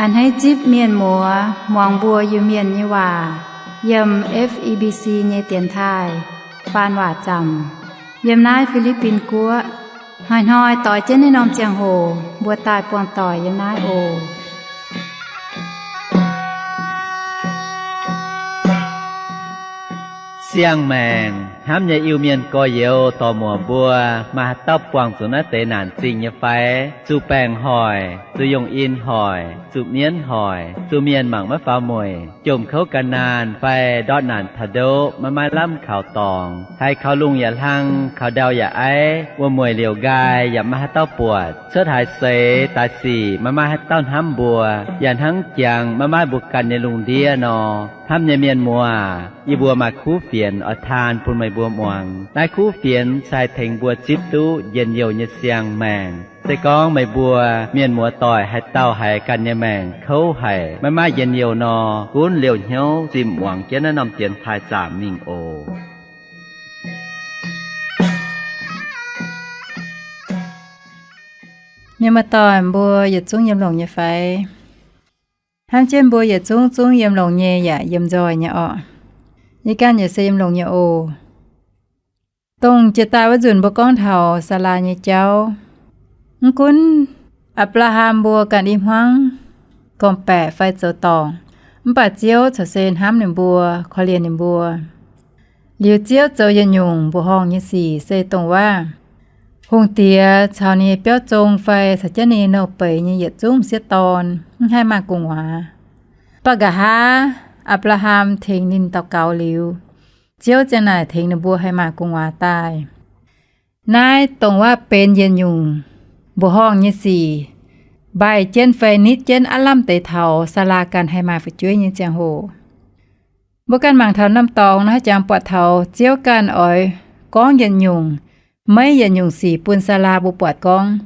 A'hneiv zipv mienh muoz muangx mbuo Iu-Mienh nyei waac yiem F E B C nyei dienx taaih faan waac zaamc yiem naaiv Fi^li^bin Guoqv. Hnoi-hnoi doix jienv naaiv norm ziangh hoc mbuo daaih buangh doic yiem naaiv oc. Siang-maengc hnamv nyei Iu-Mienh gorx-youz dorc-muoc mbuo, maaih haaix dauh buangh zuqc naaiv deix naanc zingh nyei fai? Zuqc baengc hoic, zuqc yongh in hoic, zuqc mienv hoic, zuqc mienh mangc maiv faaux mueic, jomc kouv gan naanh fai ndortv naanc taux ndoqv maiv maaih lamh kaux dorngx, haiz kaux lungh yaac hlang, kaux ndau yaac aiv, wuom-mueic liouc nqaai yaac maiv maaih haaix dauh buatc, cuotv haaix seix daaih sic maiv maaih haaix dauh hnamv mbuo, yaac hnangv jangx maiv maaih mbuo ganh nyei lungh ndiev nor. Hnamv nyei mienh muoz, yie mbuo maaih kuv fienx oix taan bun meih mbuo muangx. Naaiv kuv fienx se haih tengx mbuo zipv duqv njien-youh nyei siang-maengc. Se gorngv meih mbuo mienh muoz doic haaix dauh haiz ganh nyei maengc kouv haic, maiv maaih njien-youh nor, gunv liouh hnyouv zimh muangx jienv naaiv norm dienx taaih zaamc mingh oc. Mienh muoz doic mbuo yietc zungv yiem longx nyei fai? Hnamv jienv mbuo yietc zungv zungv yiem longx nyei yaac yiem nzoih nyei orqc. Yie ganh yaac se yiem longx nyei oc. Dongh jiex daaih wuov nzunc mbuo gorngv taux Saalaa nyei jauv. Mv gunv Apc^laa^ham mbuo ganh i hmuangv gorngv-baeqc fai zoux dorngc, mv baac Ziouv corc se hnamv ninh mbuo, korv-lienh ninh mbuo. Liuz Ziouv zoux yietc nyungc mbuoqc horngh nyei sic se dongh waac hungh diex caux ninh nyei biauv zong fai caux jienv ninh nyei nouh beiz nyei yietc zungv m'sieqv dorn mv haih maaih gu'nguaaz. Mv baac nqa'haav Apc^laa^ham tengx ninh daux gaux liuz, Ziouv ziang naaic tengx ninh mbuo haih maaih gu'nguaaz daaih. Naaiv dongh waac benx yietc nyungc mbuoqc horngh nyei sic, mbaih jienv fai nitv jienv aav lamh deix taux Saalaa ganh haih maaih fu'jueiv nyei ziangh hoc. Mbuo ganh mangc taux norm dorngx naaiv jangx buatc taux Ziouv ganh oix gorngv yietc nyungc, maiv yietc nyungc sic bun Saalaa mbuo buatc gorngv,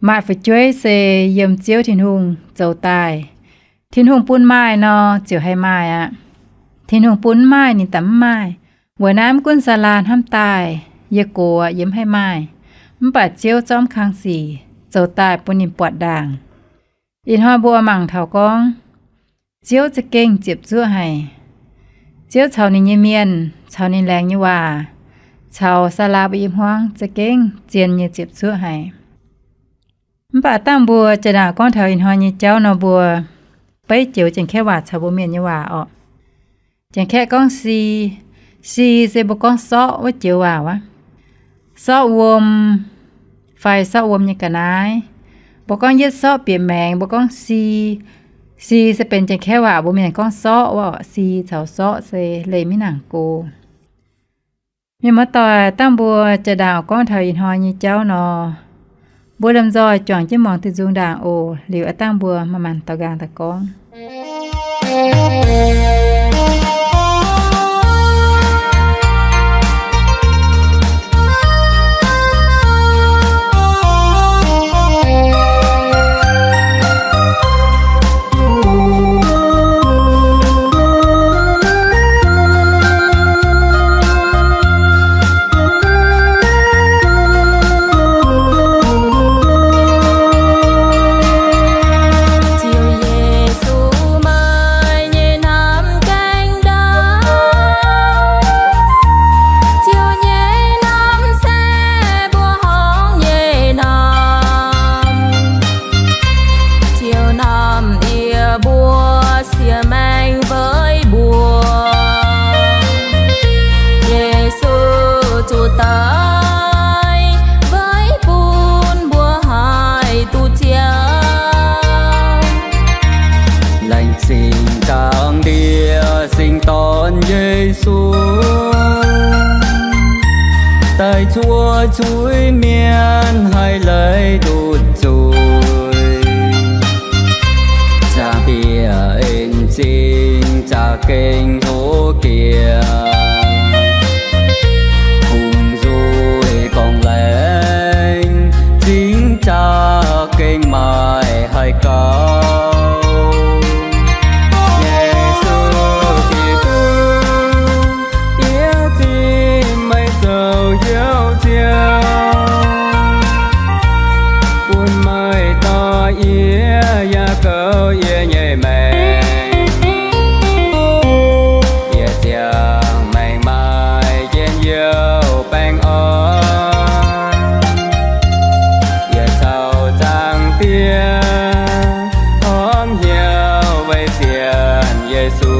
maaih fu'jueiv se yiem Ziouv Tin-Hungh zoux daaih. Tin-Hungh bun maaih nor, ziouc haih maaih aqv. Tin-Hungh bun mv maaih, ninh daaih mv maaih. Weic naaiv mv gunv Saalaa hnamv daaih, yie gox, yie mv haih maaih, mv baac Ziouv zorqv mv kang sic zoux daaih bun ninh buatc ndaangc. Ih hnoi mbuo mangc taux gorngv, Ziouv za'gengh ziepc zuoqv haic. Ziouv caux ninh nyei mienh, caux ninh laengz nyei waac, caux Saalaa mbuo i hmuangv za'gengh zien nyei ziepc zuoqv haic. Mv baac dangh mbuo jiex ndaangc gorngv taux ih hnoi nyei jauv nor, mbuo beiv joux Janx-Kaeqv waac caux mbuo Mienh nyei waac orqc. Janx-Kaeqv gorngv si, si se mbuo gorngv sorqv wuov joux waac wuov. Sorqv wuom fai sorqv wuom nyei ga'naaiv. Mbuo gorngv yietv sorqv bieqc maengx, mbuo gorngv si. Si se benx Janx-Kaeqv waac mbuo Mienh gorngv sorqv wuov orqc. Si caux sorqv se leih miv nangc go. Mienh muoz-doic, dangh mbuo jiex ndaangc gorngv taux ih hnoi nyei jauv nor, mbuo lomh nzoih juangc jienv muangx diuh nzung ndaangc oc. Liuz a'dangh mbuo maaih maanc daux nqaang daaih gorngv. Ziouv Yesu maaih nyei hnamv gaengh ndau. Ziouv nyei hnamv se mbuoqc horngh nyei hnamv. Ziouv hnamv yie mbuo, siex maengc weic mbuo. Yesu zuqc daic weic bun mbuo haih duqv Ziouv. Laengz zingh Zaangc Diex Singx Dorn Yesu, daaih zuov zuiz-mienh haih leiz ndutc zuiz. Zaangc Diex en zingh za'gengh hlo jiex, kungx nzuih gorngv laengz zingh za'gengh maaih haih gaux. Yesu Giduc, yie zipv meih zoux Ziouv, bun meih dorh yie yaac goux yie nyei Yesu.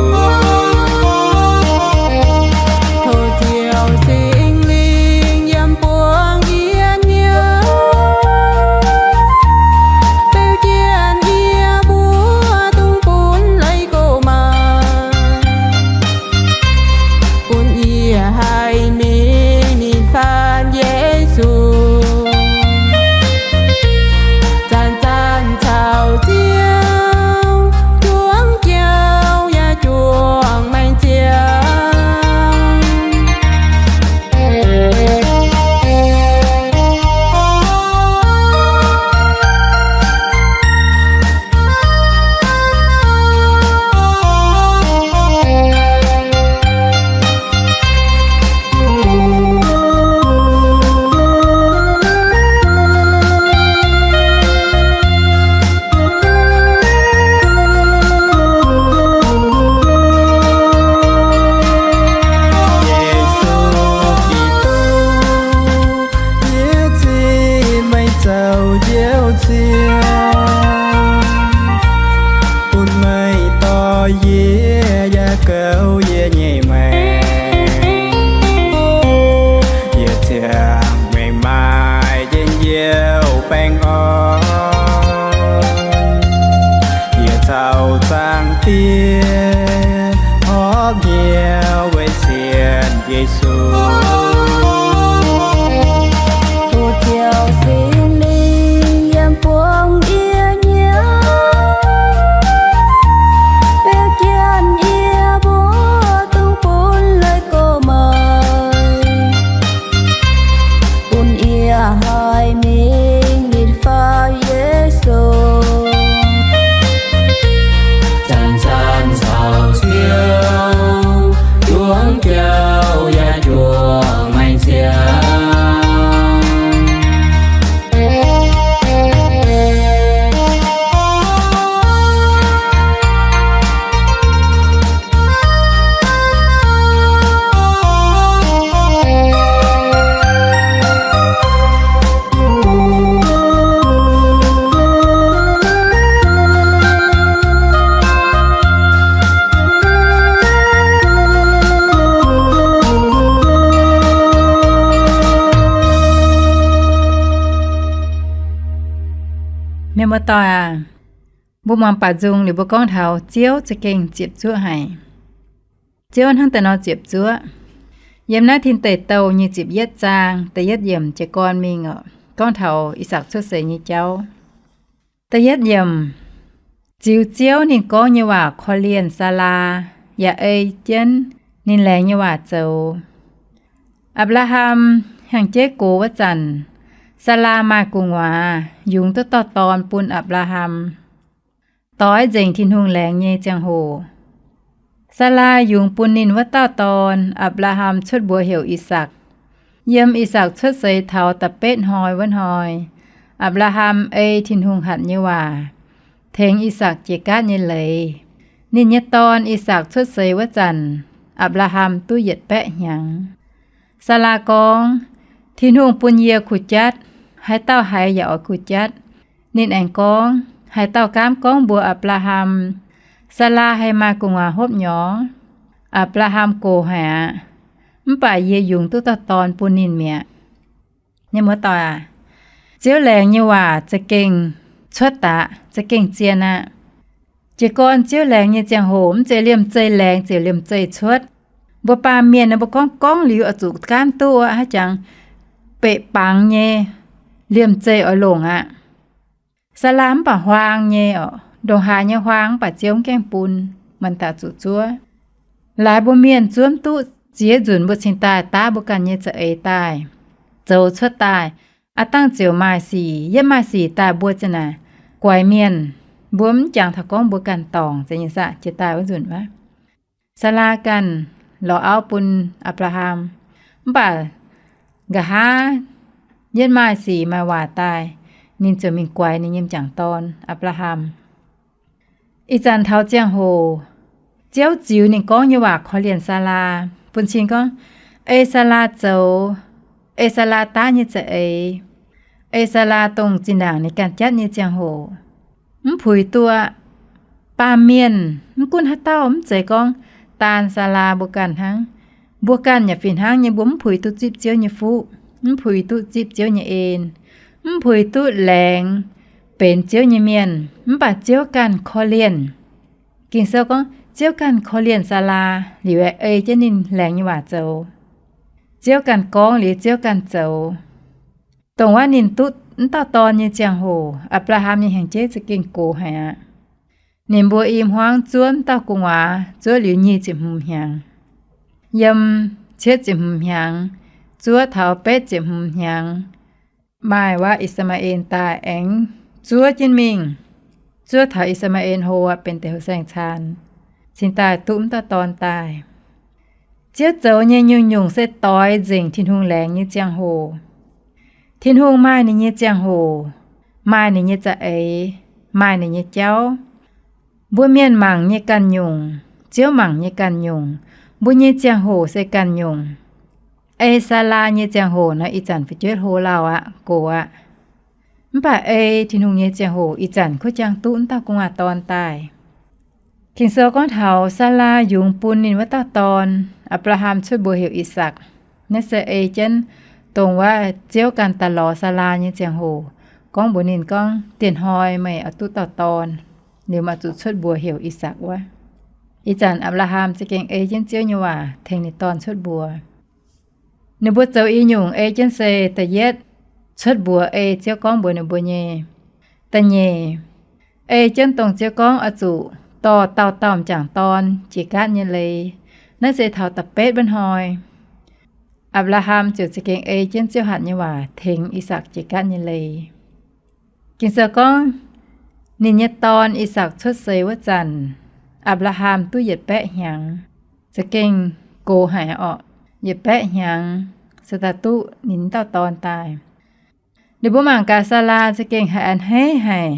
Tov Ziouv Singx Lingh yiem buangh yie hnyouv, beu jienv yie mbuo dungx bun leiz go maaih, bun yie haih mingh ninh faan Yesu. Zanc-zanc caux Ziouv juangc jauv yaac juangc maengc ziangx. Yesu Giduc, yie zinh meih zoux Njoux Ziouv, bun meih dorh yie yaac goux yie nyei maengc. Yie ziangh maengc maaih njien-youh baengh orn. Yie caux Zaangc Diex horpc hnyouv weic sienx Yesu. Tov Ziouv Singx Lingh yiem buangh yie hnyouv, beu jienv yie mbuo dungx bun leiz go maaih, bun yie haih mingh ninh faan Yesu. Zanc-zanc caux Ziouv juangc jauv yaac juangc maengc ziangx. Mienh muoz-doic aac, mbuo muangx baaux nzung liuz mbuo gorngv taux Ziouv za'gengh ziepc zuoqv haic. Ziouv hnangv daaih nor ziepc zuoqv. Yiem naaiv Tin Deic Douh nyei ziepc yietv zaang da'yietv yiemc jiez gorn mingh oc, gorngv taux I^sakc cuotv seix nyei jauv. Da'yietv yiemc, ziux Ziouv ninh gorngv nyei waac korv-lienh Saalaa, yaac ei jienv ninh laengz nyei waac zoux. Apc^laa^ham hnyangx-jeiv gox wuov zanc, Saalaa maaih gu'nguaaz, yungz duqv dauh dorn bun Apc^laa^ham. Doix nzengc Tin-Hungh laengz nyei ziangh hoc, Saalaa yungz bun ninh wuov dauh dorn, Apc^laa^ham, cuotv mbuox heuc I^sakc. Yiem I^sakc cuotv seix taux da'betv hnoi wuov hnoi, Apc^laa^ham ei Tin-Hungh hatc nyei waac tengx I^sakc jiex gaatv nyei leiz. Ninh nyei dorn, I^sakc, cuotv seix wuov zanc, Apc^laa^ham duqv yietc baeqv hnyangx. Saalaa gorngv, Tin-Hungh bun yie kuh jatv, haaix dauh haiz yaac oix kuh jatv. Ninh aengx gorngv, Haaix dauh gaamv gorngv mbuox Apc^laa^ham, Saalaa haih maaih gu'nguaaz hopv nyorx? Apc^laa^ham gox haic aqv, mv baac yie yungz duqv dauh dorn bun ninh mi'aqv. Mienh muoz-doic aac, Ziouv laengz nyei waac za'gengh cuotv daqc, za'gengh zien aqv. Jiez gorn Ziouv laengz nyei ziangh hoc mv zeiz liemh zeih laengz ziouc liemh zeih cuotv. Mbuo baamh mienh mbuo gorngv gorngv liuz oix zuqc gaanv duqv aqv, haaix jangx beqc bangc nyei liemh zeih oix longc aqv. Saalaa mv baac huaang nyei oc, ndongc haaix nyei huaang mv baac Ziouv mv gaengh bun, manc daaih zuqc zuov. Laaix mbuo mienh zuov mv duqv ziex nzunc mbuo cingx daaih daav mbuo ganh nyei za'eix daaih, zoux cuotv daaih, aav dangh ziouc maaih sic. Yietv maaih sic daaih mbuo ziouc naaic guaix mienh, mbuo mv jangx taux gorngv mbuo ganh dorngc, zeiz nyei saah, jiex daaih wuov nzunc wuov. Saalaa ganh lorz auv bun Apc^laa^ham, mv baac nqa'haav yietv maaih sic maaih waac daaih, ninh ziouc mingh guaix ninh nyei m'jangc dorn, Apc^laa^ham. Ih zanc taux ziangh hoc, Ziouv ziux ninh gorngv nyei waac korv-lienh Saalaa, bun cing gorngv, ei Saalaa zoux, ei Saalaa daav nyei za'eix, ei Saalaa dongh zinh ndaangc ninh ganh jatv nyei ziangh hoc, mv puix duqv aqv. Baamh mienh mv gunv haaix dauh, mv zeiz gorngv daan Saalaa mbuo ganh hnangv. Mbuo ganh yaac fih hnangv nyei, mbuo mv puix duqv zipv Ziouv nyei fuqv, mv puix duqv zipv Ziouv nyei en, mv puix duqv laengz benx Ziouv nyei mienh. Mv baac Ziouv ganh korv-lienh. Ging-Sou gorngv Ziouv ganh korv-lienh Saalaa liuz, ei jienv ninh laengz nyei waac zoux. Ziouv ganh gorngv liuz, Ziouv ganh zoux. Dongh wuov ninh duqv mv dauh dorn nyei ziangh hoc, Apc^laa^ham nyei hnyangx-jeiv za'gengh gox haic aqv. Ninh mbuo i hmuangv zuov mv dauh gu'nguaaz zuov liuz nyic ziepc hmz hnyangx. Yiem cietv ziepc hmz hnyangx zuov taux betv ziepc hmz hnyangx, maaih wuov I^saa^maa^en daaih aengx zuov jienv mingh, zuov taux I^saa^maa^en hlo aqv, benx deix houh saeng-caan, cingx daaih duqv mv dauh dorn daaih. Ziouv zoux nyei nyungc-nyungc se doix nzengc Tin-Hungh laengz nyei ziangh hoc. Tin-Hungh maaih ninh nyei ziangh hoc, maaih ninh nyei za'eix, maaih ninh nyei jauv. Mbuo mienh mangc nyei ganh nyungc, Ziouv mangc nyei ganh nyungc, mbuo nyei ziangh hoc se ganh nyungc. Ei Saalaa nyei ziangh hoc nor, ih zanc fu'jueiv hlo lauh aqv, gox aqv. Mv baac ei Tin-Hungh nyei ziangh hoc, ih zanc kuv jangx duqv mv dauh gu'nguaaz dorn daaih. Ging-Sou gorngv taux Saalaa yungz bun ninh wuov dauh dorn, Apc^laa^ham, cuotv mbuox heuc I^sakc. Naaiv se ei jienv dongh wuov Ziouv ganh daaih lorz Saalaa nyei ziangh hoc, gorngv mbuox ninh gorngv, Dieh hnoi meih oix duqv dauh dorn, liuz meih zuqc cuotv mbuox heuc I^sakc wuov. Ih zanc Apc^laa^ham za'gengh ei jienv Ziouv nyei waac tengx ninh dorn cuotv mbuox. Ninh mbuo zoux i nyungc ei jienv se, da'yietv, cuotv mbuox ei Ziouv gorngv mbuox ninh mbuo nyei. Da'nyeic, ei jienv dongh Ziouv gorngv oix zuqc dorh dauh dauh m'jangc dorn jiex gaatv nyei leiz. Naaiv se taux da'betv wuov hnoi, Apc^laa^ham ziouc za'gengh ei jienv Ziouv hatc nyei waac tengx I^sakc jiex gaatv nyei leiz. Ging-Sou gorngv, ninh nyei dorn, I^sakc, cuotv seix wuov zanc, Apc^laa^ham duqv yietc baeqv hnyangx, za'gengh gox haic orqc. Yietc baeqv hnyangx se daaih duqv ninh dauh dorn daaih. Ninh mbuo mangc gaax, Saalaa za'gengh haiz a'hneiv haic,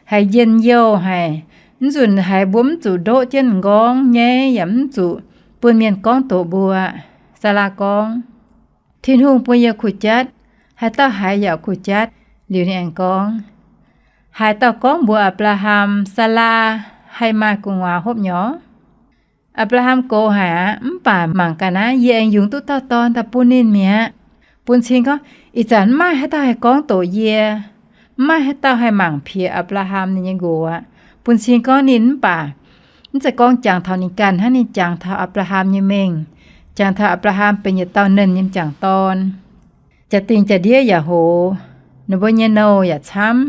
haiz njien-youh haic. Mv nzunc haiz mbuo mv zuqc ndoqv jienv m'nqorngv nyei, yaac mv zuqc bun mienh gorngv doqc mbuo. Saalaa gorngv, Tin-Hungh bun yie kuh jatv, haaix dauh haiz yaac kuh jatv. Liuz ninh aengx gorngv, Haaix dauh gorngv mbuox Apc^laa^ham, Saalaa haih maaih gu'nguaaz hopv nyorx? Apc^laa^ham gox haic aqv, mv baac mangc gaax naaiv, yie aengx yungz duqv dauh dorn daaih bun ninh mi'aqv. Bun cing gorngv, ih zanc mv maaih haaix dauh haih gorngv doqc yie, mv maaih haaix dauh haih mangc piex Apc^laa^ham ninh nyei nqox aqv. Bun cing gorngv ninh mv baac mv zeiz gorngv jangx taux ninh ganh hnangv, ninh jangx taux Apc^laa^ham nyei mengh, jangx taux Apc^laa^ham benx yietc dauh nernh nyei m'jangc dorn. Jaa-dingh jaa-ndiev yaac hoz, ninh mbuo nyei nouh yaac camv,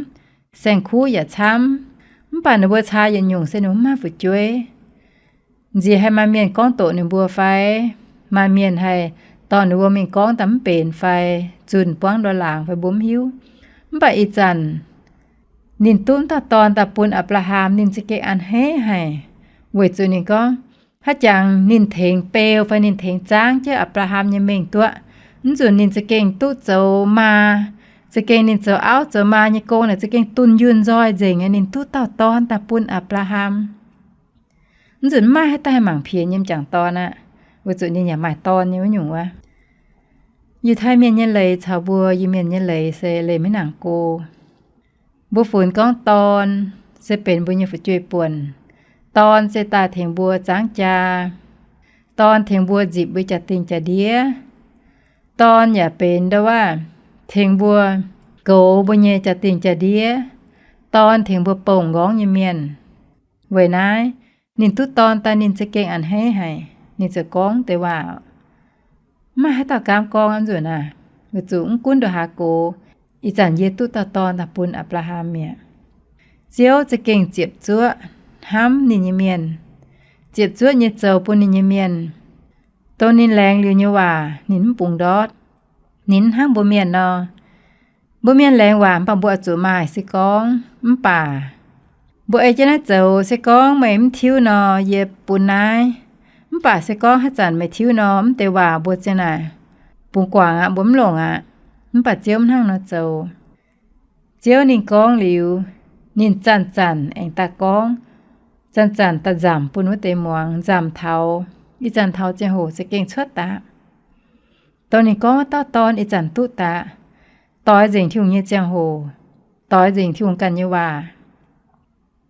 saeng-kuv yaac camv, mv baac ninh mbuo caa yietc nyungc se ninh mbuo mv maaih fu'jueiv. Nziex haih maaih mienh gorngv doqc ninh mbuo fai? Maaih mienh haih dorh ninh mbuo mingh gorngv daaih mv benx fai? Zunh buangv lorz laangz fai mbuo mv hiuv. Mv baac ih zanc ninh duqv dauh dorn daaih bun Apc^laa^ham, ninh za'gengh a'hneiv haic, weic zuqc ninh gorngv, haaix jangx ninh tengx beu fai ninh tengx zaangv jienv Apc^laa^ham nyei mengh duqv. Mv nzunc ninh za'gengh duqv zoux maa, za'gengh ninh zoux auv zoux maa nyei gong naaic za'gengh dunh yunh nzoih nzengc, ninh duqv dauh dorn daaih bun Apc^laa^ham. Mv nzunc mv maaih haaix dauh haih mangc piex nyei m'jangc dorn aqv, weic zuqc ninh yaac maaih dorn nyei wuov nyungc wuov. Yiutai Mienh nyei leiz caux mbuo Iu-Mienh nyei leiz se leih maiv nangc go. Mbuo funx gorngv dorn se benx mbuo nyei fu'jueiv-buonc. Dorn se daaih tengx mbuo zaangv jaa. Dorn tengx mbuo nzipc mbuo jaa-dingh jaa-ndiev. Dorn yaac benx ndau waac tengx mbuo goux mbuo nyei jaa-dingh jaa-ndiev. Dorn tengx mbuo bongc m'nqorngv nyei mienh. Weic naaiv, ninh duqv dorn daaih ninh za'gengh a'hneiv haic, ninh ziouc gorngv deix waac, mv maaih haaix dauh gaamv gorngv aqv nzunc naaic, weic zuqc mv gunv ndoqc haaix gox, ih zanc yie duqv dauh dorn daaih bun Apc^laa^ham mi'aqv. Ziouv za'gengh ziepc zuoqv hnamv ninh nyei mienh, ziepc zuoqv nyei zoux bun ninh nyei mienh. Dongh ninh laengz liuz nyei waac ninh mv bungx ndortv. Ninh mv hnangv mbuo mienh nor. Mbuo mienh laengz waac mv baac mbuo oix zuqc maaih se gorngv, mv baac mbuo ei jienv naaiv zoux se gorngv meih mv tiuv nor, yie bun naaiv. Mv baac se gorngv haaix zanc meih tiuv nor, mv deix waac mbuo ziang naaic bungx guangc aqv, mbuo mv longc aqv. Mv baac Ziouv mv hnangv nor zoux. Ziouv ninh gorngv liuz, ninh zanc-zanc aengx daaih gorngv, zanc-zanc daaih nzamc bun wuov deix muangx, nzamc taux ih zanc taux ziangh hoc za'gengh cuotv daqc. Dongh ninh gorngv wuov dauh dorn ih zanc duqv daqc, doix nzengc Tin-Hungh nyei ziangh hoc, doix nzengc Tin-Hungh ganh nyei waac.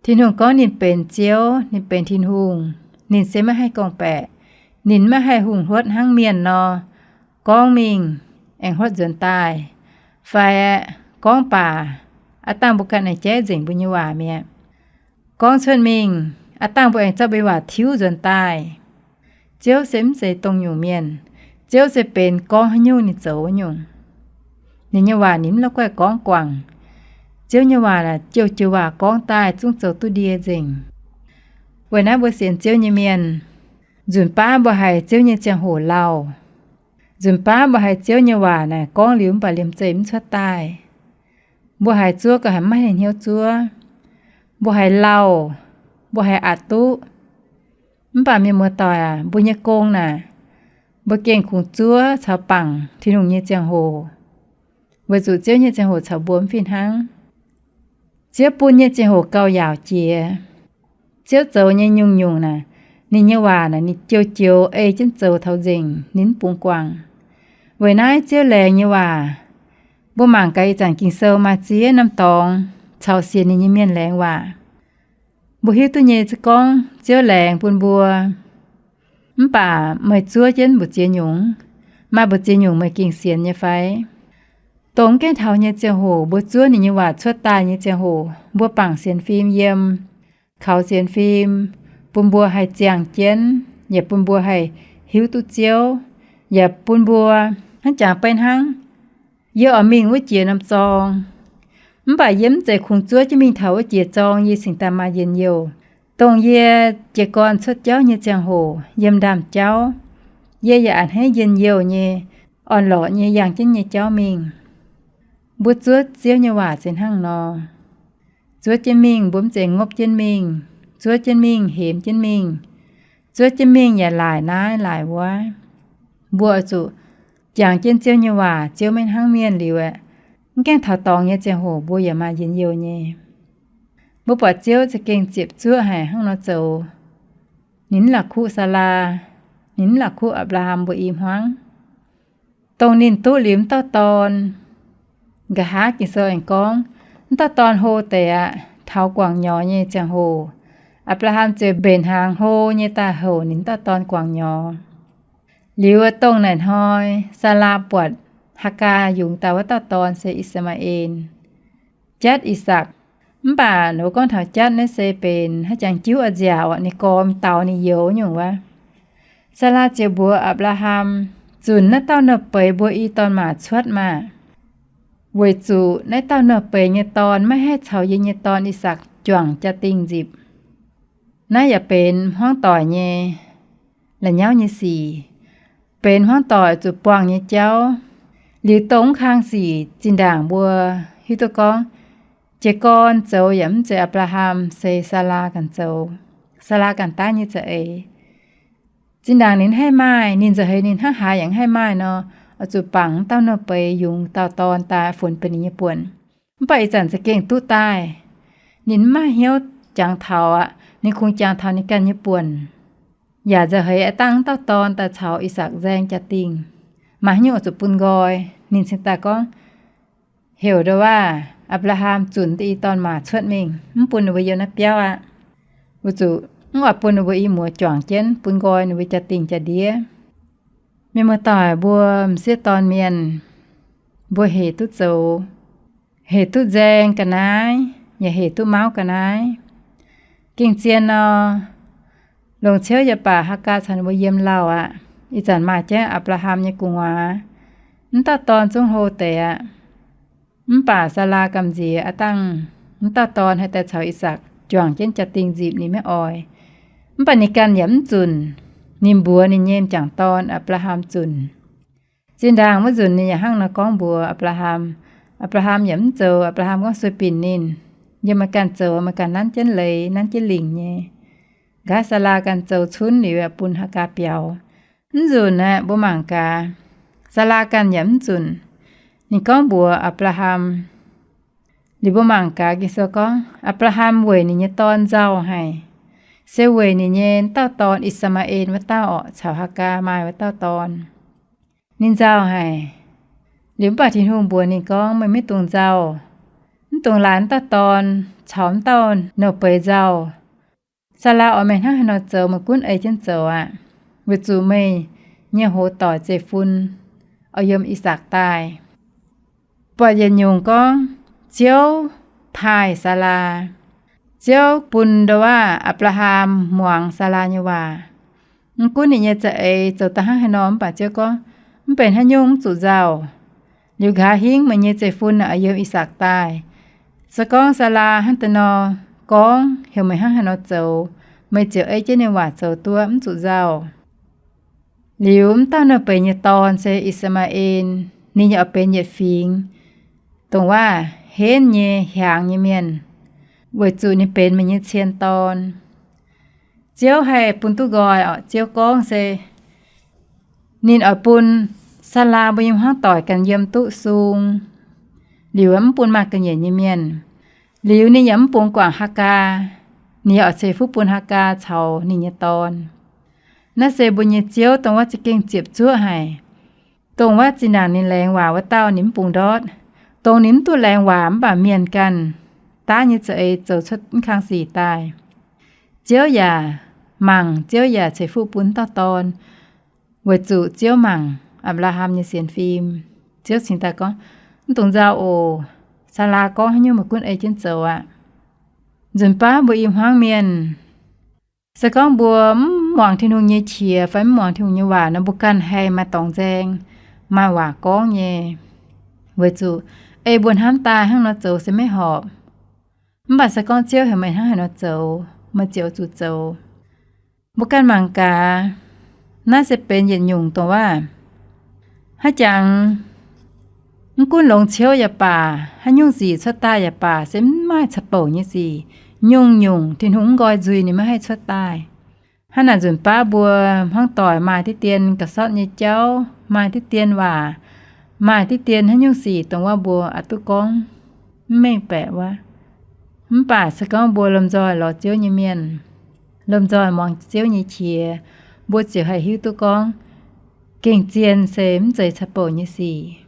Tin-Hungh gorngv ninh benx Ziouv, ninh benx Tin-Hungh, ninh se maiv haih gorngv-baeqc. Ninh maiv haih hungh hluotv hnangv mienh nor, gorngv mingh aengx hluotv nzuonx daaih, fai gorngv baac aav dangh mbuo ganh aengx jaiv nzengc mbuo nyei waac mi'aqv. Gorngv cuotv mingh, aav dangh mbuo aengx zorqv mbuo nyei waac tiuv nzuonx daaih. Ziouv se mv zeiz dongh nyungc mienh. Ziouv se benx gorngv haaix nyungc ninh zoux nyungc. Ninh nyei waac ninh mv la'guaih gorngv guangc. Ziouv nyei waac naaic joux-joux waac gorngv daaih zungv zoux duqv ndie nzengc. Weic naaiv mbuo sienx Ziouv nyei mienh, nzunc baav mbuo haiz Ziouv nyei ziangh hoc lauh. Nzunc baav mbuo haiz Ziouv nyei waac naaic gorngv liuz mv baac liemh zeih mv cuotv daaih. Mbuo haiz zuov gauh haiz maiv haih hnyouv zuov. Mbuo haiz lauh, mbuo haiz aqc duqv. Mv baac mienh muoz-doic aac, mbuo nyei gong naaic, mbuo gengh kungx zuov caux bangc Tin-Hungh nyei ziangh hoc, weic zuqc Ziouv nyei ziangh hoc caux mbuo mv fih hnangv. Ziouv bun nyei ziangh hoc gauh yaauc jiex. Ziouv zoux nyei nyungc-nyungc naaic, ninh nyei waac naaic ninh joux-joux ei jienv zoux taux nzengc, ninh mv bungx guangc. Weic naaiv Ziouv laengz nyei waac, mbuo mangc gaax ih zanc Ging-Sou maaih ziex norm dorngx caux sienx ninh nyei mienh laengz waac. Mbuo hiuv duqv nyei se gorngv Ziouv laengz bun mbuo, mv baac meih zuov jienv mbu'ziex nyungc, maaih mbu'ziex nyungc meih gengh sienx nyei fai? Dongh mv gaengh taux nyei ziangh hoc mbuo zuov ninh nyei waac cuotv daaih nyei ziangh hoc, mbuo bangc sienx fim yiem, kaux sienx fim, bun mbuo haih ziangh jienv, yaac bun mbuo haih hiuv duqv Ziouv, yaac bun mbuo hnangv jangx beiv hnangv, yie oix mingh wuov jiex norm zorng. Mv baac yie mv zeiz kungx zuov jienv mingh taux wuov jiex zorng, yie cingx daaih maaih njien-youh. Dongh yie jiez gorn cuotv jauv nyei ziangh hoc yiem ndaamv jauv, yie yaac a'hneiv njien-youh nyei, orn-lorqc nyei yangh jienv nyei jauv mingh. Mbuo zuov Ziouv nyei waac se hnangv nor. Zuov jienv mingh mbuo mv zeiz ngopv jienv mingh. Zuov jienv mingh, hemx jienv mingh. Zuov jienv mingh yaac laaic naaiv laaic wuov. Mbuo oix zuqc jangx jienv Ziouv nyei waac. Ziouv maiv hnangv mienh liuz aeqv, mv gaengh taux dorngx nyei ziangh hoc mbuo yaac maaih njien-youh nyei. Mbuo buatc Ziouv za'gengh ziepc zuoqv haic hnangv nor zoux. Ninh mv la'kuqv Saalaa, ninh mv la'kuqv Apc^laa^ham mbuo i hmuangv. Dongh ninh duqv liuz m'dauh dorn, nqa'haav Ging-Sou aengx gorngv, m'dauh dorn hlo deix aqv. Taux guangc nyorx nyei ziangh hoc, Apc^laa^ham ziouc mbenc hnaangx hlo nyei daaih houc ninh m'dauh dorn guangc nyorx. Liuz dongh naaic hnoi, Saalaa buatc Haagaa yungz daaih wuov dauh dorn se I^saa^maa^en, jatv I^sakc. Mv baac ninh mbuo gorngv taux jatv naaiv se benx haaix jangx jiuv a'nziaauc orqc, ninh gormx daaux ninh youz nyungc wuov. Saalaa ziouc mbuox Apc^laa^ham, Zunc naaiv dauh nouh beiz mbuo i dorn-maac cuotv maah! Weic zuqc naaiv dauh nouh beiz nyei dorn maiv haih caux yie nyei dorn I^sakc juangc jaa-dingh nzipc. Naaiv yaac benx hmuangv doic nyei la'nyauv nyei sic, benx hmuangv doic zuqc buangh nyei jauv. Liuz dongh mv kang sic zinh ndaangc mbuo hiuv duqv gorngv, jiez gorn zoux yaac mv zeiz Apc^laa^ham, se Saalaa ganh zoux. Saalaa ganh daav nyei za'eix. Zinh ndaangc ninh haih maaih, ninh nza'heix ninh hnangv haaix yaac haih maaih nor, oix zuqc bangc m'dauh nouh beiz yungz dauh dorn daaih funx benx ninh nyei buonc. Mv baac ih zanc za'gengh duqv daaih. Ninh mv maaih hnyouv jangx taux aqv. Ninh kungx jangx taux ninh ganh nyei buonc. Yaac nza'heix aav dangh m'dauh dorn daaih caux I^sakc nzaeng jaa-dingh, maaih haaix nyungc oix zuqc bun nqoi. Ninh cingx daaih gorngv, heuc ndouv waac Apc^laa^ham zunc deix i dorn-maac cuotv mingh, mv bun ninh mbuo yiem naaiv biauv aqv. Weic zuqc mv oix bun ninh mbuo i muoz juangc jienv, bun nqoi ninh mbuo jaa-dingh jaa-ndiev. Mienh muoz-doic mbuo m'sieqv dorn mienh, mbuo hec duqv zoux, hec duqv nzaeng ga'naaiv, yaac hec duqv mauv ga'naaiv. Gengh zien nor, longc ciouv yaac baac Haagaa caux ninh mbuo yiem lauh aqv. Ih zanc maaih jienv Apc^laa^ham nyei gu'nguaaz. M'dauh dorn zungv hlo deix aqv. Mv baac Saalaa gamh nziex aav dangh m'dauh dorn haih daaih caux I^sakc juangc jienv jaa-dingh nzipc ninh maiv oix. Mv baac ninh ganh yaac mv zunc. Ninh mbuox ninh nyei m'jangc dorn Apc^laa^ham zunc. Zinh ndaangc wuov nzunc ninh yaac hnangv nor gorngv mbuox Apc^laa^ham. Apc^laa^ham yaac mv zoux. Apc^laa^ham gorngv, sueih binc ninh, yiem meih ganh zoux, meih ganh nanv jienv leiz nanv jienv lingc nyei. Nqa'haav Saalaa ganh zoux cunv liuz yaac bun Haagaa biaux. Mv nzunc aeqv, mbuo mangc gaax, Saalaa ganh yaac mv zunc. Ninh gorngv mbuox Apc^laa^ham. Liuz mbuo mangc gaax Ging-Sou gorngv, Apc^laa^ham weic ninh nyei dorn nzauh haic, se weic ninh nyei m'dauh dorn I^saa^maa^en wuov dauh orqc, caux Haagaa maaih wuov dauh dorn. Ninh nzauh haic. Liuz mv baac Tin-Hungh mbuox ninh gorngv, meih maiv dungx nzauh. Mv dungx laaix m'dauh dorn caux m'dauh nouh beiz nzauh. Saalaa oix meih hnangv haaix nor zoux meih gunv ei jienv zoux aqv, weic zuqc meih nyei hoz doic zeiv-fun oix yiem I^sakc daaih. Buatc yietc nyungc gorngv Ziouv taaih Saalaa. Ziouv bun ndo waav Apc^laa^ham muangx Saalaa nyei waac. Mv gunv ninh nyei za'eix zoux daaih hnangv haaix nor, mv baac Ziouv gorngv, mv benx haaix nyungc mv zuqc nzauh. Liuz nqa'haav hingv meih nyei zeiv-fun oix yiem I^sakc daaih. Se gorngv Saalaa hnangv deix nor gorngv, heuc meih hnangv haaix nor zoux, meih ziouc ei jienv ninh waac zoux duqv, mv zuqc nzauh. Liuz m'dauh nouh beiz nyei dorn se I^saa^maa^en, ninh yaac oix benx yietc fingx dongh waav henv nyei hiaangx nyei mienh, weic zuqc ninh benx meih nyei cien dorn. Ziouv haih bun duqv nqoi oc. Ziouv gorngv se ninh oix bun Saalaa mbuo nyei hmuangv doic ganh yiem duqv sung, liuz mv bun maaih ga'nyiec nyei mienh. Liuz ninh yaac mv bungx guangc Haagaa, ninh yaac oix ceix fuqv bun Haagaa caux ninh nyei dorn. Naaiv se mbuo nyei Ziouv dongh wuov za'gengh ziepc zuoqv haic. Dongh wuov zinh ndaangc ninh laengz waac wuov dauh ninh mv bungx ndortv. Dongh ninh mv duqv laengz waac mv baac mienh ganh daav nyei za'eix zoux cuotv mv kang sic daaih, Ziouv yaac mangc, Ziouv yaac ceix fuqv bun dauh dorn, weic zuqc Ziouv mangc Apc^laa^ham nyei sienx fim. Ziouv cingx daaih gorngv, mv dungx nzauh oc. Saalaa gorngv haaix nyungc meih gunv ei jienv zoux aqv. Nzunc baav mbuo i hmuangv mienh, se gorngv mbuo mv muangx Tin-Hungh nyei qiex fai mv muangx Tin-Hungh nyei waac nor, mbuo ganh haih maaih dorngx nzaeng, maaih waac gorngv nyei. Weic zuqc ei mbuo hnamv daaih hnangv nor zoux se maiv horpc. Mv baac se gorngv Ziouv heuc meih hnangv haaix nor zoux, meih ziouc zuqc zoux. Mbuo ganh mangc gaax, naaiv se benx yietc nyungc dongh waav haaix jangx, mv gunv longx ciouv yaac baac, haaix nyungc sic cuotv daaih yaac baac, se mv maaih ca'bouc nyei sic. Nyungc-nyungc Tin-Hungh mv nqoi nzuih ninh maiv haih cuotv daaih. Hnangv naaic nzunc baav mbuo hmuangv doic maaih diqv dien ga'sortv nyei jauv, maaih diqv dien waac, maaih diqv dien haaix nyungc sic dongh waav mbuo aqc duqv gorngv mv mengh baeqc wuov. Mv baac se gorngv mbuo lomh nzoih lorz Ziouv nyei mienh, lomh nzoih muangx Ziouv nyei qiex, mbuo ziouc haih hiuv duqv gorngv gengh zien se mv zeiz ca'bouc nyei sic.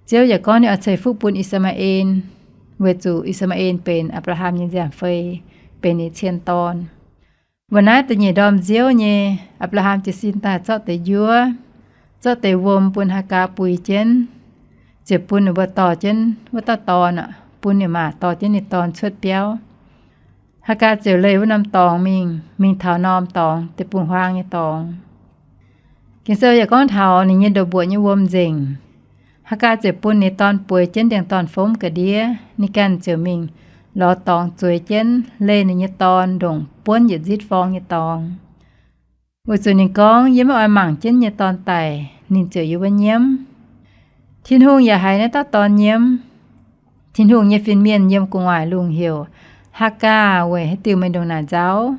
Ziouv yaac gorngv ninh oix ceix fuqv bun I^saa^maa^en, weic zuqc I^saa^maa^en benx Apc^laa^ham nyei nziaamv-fei, benx ninh cien dorn. Weic naaiv da'nyeic ndorm nziouv nyei, Apc^laa^ham jiez sin daaih zorqv deix njuov, zorqv deix wuom bun Haagaa bui jienv, ziouc bun ninh mbuo dorh jienv wuov dauh dorn, bun ninh maac dorh jienv ninh dorn cuotv biauv. Haagaa ziouc leih wuov norm dorngx mingh, mingh taux norm dorngx, deic-bung-huaang nyei dorngx. Ging-Sou yaac gorngv taux ninh nyei ndoqc mbuoqc nyei wuom nzengc. Haagaa ziouc bun ninh dorn bueix jienv ndiangx-dorn-fomv ga'ndiev. Ninh ganh ziouc mingh lorz dorngx zueiz jienv, leih ninh nyei dorn ndongc buonv yietc nzitv forng nyei dorngx. Weic zuqc ninh gorngv, yie maiv oix mangc jienv nyei dorn daic, ninh ziouc yiem wuov nyiemv. Tin-Hungh yaac haiz naaiv dauh dorn nyiemv. Tin-Hungh nyei fin-mienh yiem gu'nguaaic lungh heuc, Haagaa, weic haaix diuc meih ndongc naaic nzauh?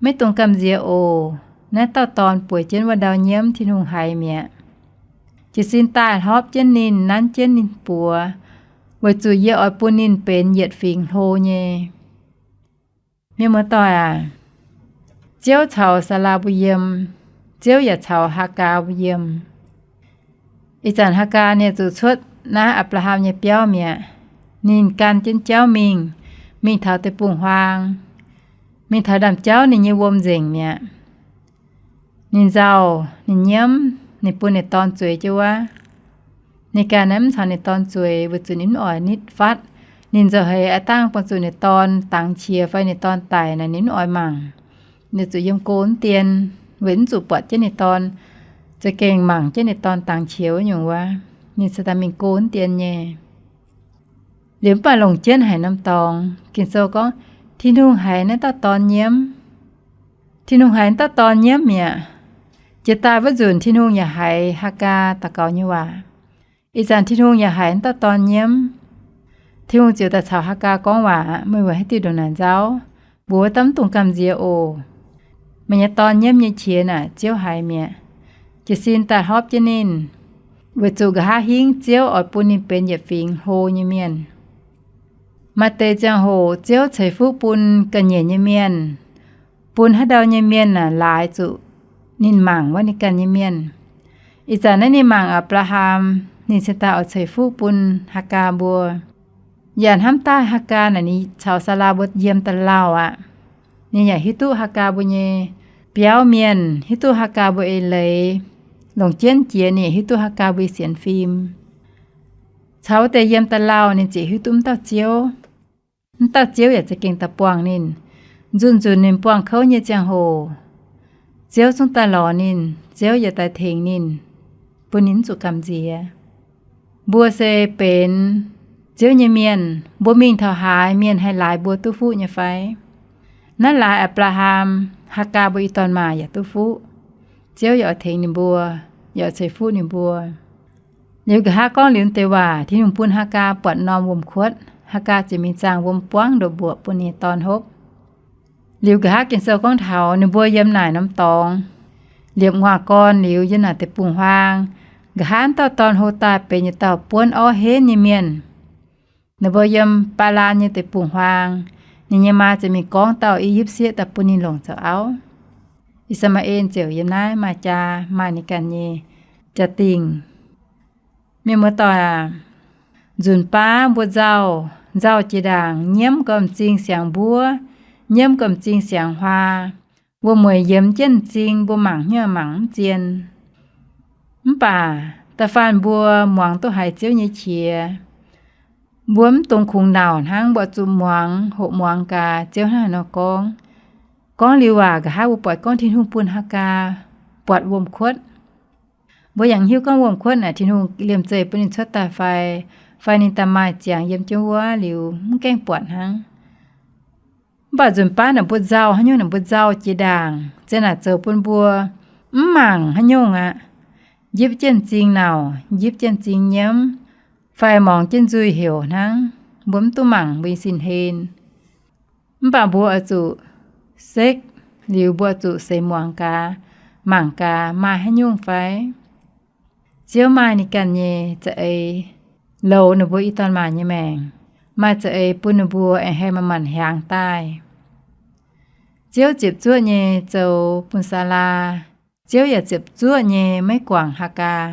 Maiv dungx gamh nziex oc. Naaiv dauh dorn bueix jienv wuov ndau nyiemv Tin-Hungh haiz mi'aqv. Jiez sin daaih hlorpv jienv ninh, nanv jienv ninh buoz, weic zuqc yie oix bun ninh benx yietc fingx hlo nyei. Mienh muoz-doic aac, Ziouv caux Saalaa mbuo yiem, Ziouv yaac caux Haagaa mbuo yiem. Ih zanc Haagaa ninh zuqc cuotv naaiv Apc^laa^ham nyei biauv mi'aqv. Ninh gan jienv jauv mingh, mingh taux deic-bung-huaang, mingh taux ndaamv-jauv ninh nyei wuom nzengc mi'aqv. Ninh nzauh, ninh nyiemv, ninh bun ninh dorn zueiz jienv wuov. Ninh ganh naaiv mv caux ninh dorn zueiz weic zuqc ninh mv oix nitv fatv. Ninh nzauh heix aav dangh buangh zuqc ninh dorn dangx qiex fai ninh dorn daic naaic ninh mv oix mangc. Ninh zuqc yiem go mv dien, weic mv zuqc buatc jienv ninh dorn, za'gengh mangc jienv ninh dorn dangx qiex wuov nyungc wuov. Ninh cingx daaih mingh go mv dien nyei. Liuz mv baac longc jienv haic norm dorngx, Ging-Sou gorngv, Tin-Hungh haiz naaiv dauh dorn nyiemv. Tin-Hungh haiz naaiv dauh dorn nyiemv mi'aqv. Jiex daaih wuov nzunc Tin-Hungh yaac haiz Haagaa daux gaux nyei waac. Ih zanc Tin-Hungh yaac haiz naaiv dauh dorn nyiemv. Tin-Hungh ziouc daaih caux Haagaa gorngv waac, Meih weic haaix diuc ndongc naaic nzauh? Mbuox wuov dauh mv dungx gamh nziex oc. Meih nyei dorn nyiemv nyei qiex naaic Ziouv haiz mi'aqv. Jiez sin daaih hlorpv jienv ninh, weic zuqc nqa'haav hingv Ziouv oix bun ninh benx yietc fingx hlo nyei mienh. Maaih deix ziangh hoc Ziouv ceix fuqv bun ga'nyiec nyei mienh, bun haaix ndau nyei mienh aah, laaix zuqc ninh mangc wuov ninh ganh nyei mienh. Ih zanc naaiv ninh mangc Apc^laa^ham, ninh cingx daaih oix ceix fuqv bun Haagaa mbuo. Yaac hnamv daaih Haagaa naaic ninh caux Saalaa mbuo yiem da'lauh aqv. Ninh yaac hiuv duqv Haagaa mbuo nyei biauv mienh, hiuv duqv Haagaa mbuo eix leiz, longc jienv jiex ninh hiuv duqv Haagaa mbuo nyei sienx fim. Caux wuov deix yiem da'lauh ninh ziouc hiuv duqv m'dauh Ziouv. M'dauh Ziouv yaac za'gengh daaih buangh ninh. Nzunc-nzunc ninh buangh kouv nyei ziangh hoc, Ziouv zungv daaih lorz ninh, Ziouv yaac daaih tengx ninh, bun ninh mv zuqc gamh nziex. Mbuo se benx Ziouv nyei mienh, mbuo mingh taux haaix, mienh haih laaix mbuo duqv fuqv nyei fai? Naaiv laaix Apc^laa^ham, Haagaa mbuo i dorn-maac yaac duqv fuqv. Ziouv yaac oix tengx ninh mbuo, yaac oix ceix fuqv ninh mbuo. Liuz nqa'haav gorngv liuz deix waac, Tin-Hungh bun Haagaa buatc norm wuom-kuotv. Haagaa ziouc mingh zaangh wuom buangv ndoqc mbuoqc bun ninh nyei dorn hopv. Liuz nqa'haav Ging-Sou gorngv taux ninh mbuo yiem naaic norm dorngx, liepc nguaac gorn liuz yiem naaic deic-bung-huaang. Nqa'haav dauh dorn hlo daaih benx yietc dauh buonv orv henv nyei mienh. Ninh mbuo yiem Baalaan nyei deic-bung-huaang. Ninh nyei maa ziouc mingh gorngv dauh I^yipv sieqv daaih bun ninh longc zoux auv. I^saa^laa^en ziouc yiem naaiv maaih jaa, maaih ninh ganh nyei jaa-dingh. Mienh muoz-doic aac, nzunc baav mbuo nzauh, nzauh jiex ndaangc, nyiemv gormx m'zing siangx mbuov, nyiemv gormx m'zing siangx huaa. Wuom-mueic yiemx jienv m'zing, mbuo mangc hnyouv mangc mv zien. Mv baac da'faanh mbuo muangx duqv haiz Ziouv nyei qiex, mbuo mv dungx kungx nauc hnangv, mbuo zuqc muangx, hoqc muangx gaax Ziouv hnangv haaix nor gorngv. Gorngv liuz waac nqa'haav mbuo buatc gorngv Tin-Hungh bun Haagaa buatc wuom-kuotv. Mbuo yaac hiuv gorngv wuom-kuotv naaic Tin-Hungh liemh zeih bun ninh cuotv daaih fai, fai ninh daaih maaih ziangx yiem jienv wuov liuz mv gaengh buatc hnangv. Mv baac nzunc baav naaic mbuo nzauh haaix nyungc, naaic mbuo nzauh jiex ndaangc, zien naaic zoux bun mbuo mv mangc haaix nyungc aqv. Njipv jienv m'zing nauc, njipv jienv m'zing nyiemv, fai muangx jienv nzuih heuc hnangv, mbuo mv duqv mangc mbuo nyei sin-hlen. Mv baac mbuo oix zuqc sekv liuz, mbuo oix zuqc seix muangx gaax, mangc gaax maaih haaix nyungc fai. Ziouv maaih ninh ganh nyei za'eix loux ninh mbuo i dorn-maac nyei maengc, maaih za'eix bun ninh mbuo aengx haih manc-manc hiaangx daaih. Ziouv ziepc zuoqv nyei zoux bun Saalaa. Ziouv yaac ziepc zuoqv nyei maiv guangc Haagaa.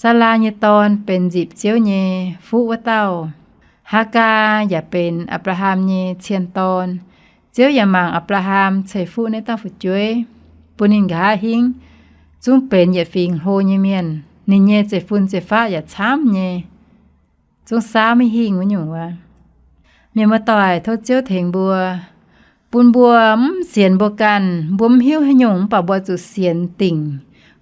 Saalaa nyei dorn benx nzipc Ziouv nyei fuqv wuov dauh. Haagaa yaac benx Apc^laa^ham nyei cien dorn. Ziouv yaac mangc Apc^laa^ham ceix fuqv naaiv dauh fu'jueiv, bun ninh nqa'haav hingv zungv benx yietc fingx hlo nyei mienh. Ninh nyei zeiv-fun zeiv-faqv yaac camv nyei, zungv saauv maiv hingh wuov nyungc wuov. Mienh muoz-doic, tov Ziouv tengx mbuo, bun mbuo mv sienx mbuo ganh, mbuo mv hiuv haaix nyungc, mv baac mbuo zuqc sienx dingc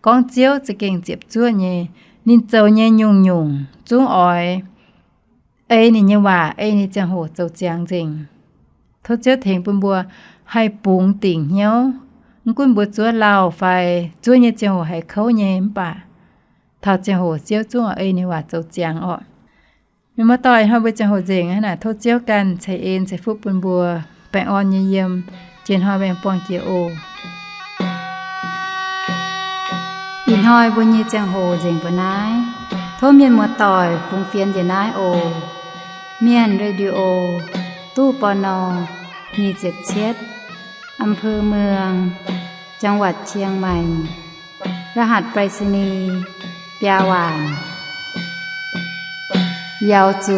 gorngv Ziouv za'gengh ziepc zuoqv nyei. Ninh zoux nyei nyungc-nyungc zungv oix ei ninh nyei waac, ei ninh ziangh hoc zoux ziangx nzengc. Tov Ziouv tengx bun mbuo haih bungx dingc hnyouv. Mv gunv mbuo zuov lauh fai zuov nyei ziangh hoc haiz kouv nyei, mv baac taux ziangh hoc Ziouv zungv oix ei ninh waac zoux ziangx orqc. Mienh muoz-doic, ih hnoi mbuo ziangh hoc nzengc aqv. Naaic tov Ziouv ganh ceix en ceix fuqv bun mbuo baengh orn nyei yiem. Jiex hnoi mbuo aengx buangh jiex oc. Ih hnoi mbuo nyei ziangh hoc nzengc mbuo naaiv. Tov mienh muoz-doic fungx fienx njiec naaiv oc. Mienh Radio, ตู้ ปณ. nyic ziepc cietv, อำเภอเมือง จังหวัดเชียงใหม่ รหัสไปรษณีย์ biaa waanc. 瑶族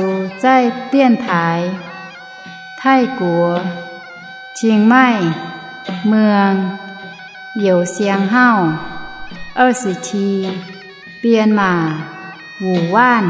在电台 Taiv-Guoqv เชียงใหม่ เมือง Youz Siang Hauv 二十七 Bienh Maac Wuc Waanv.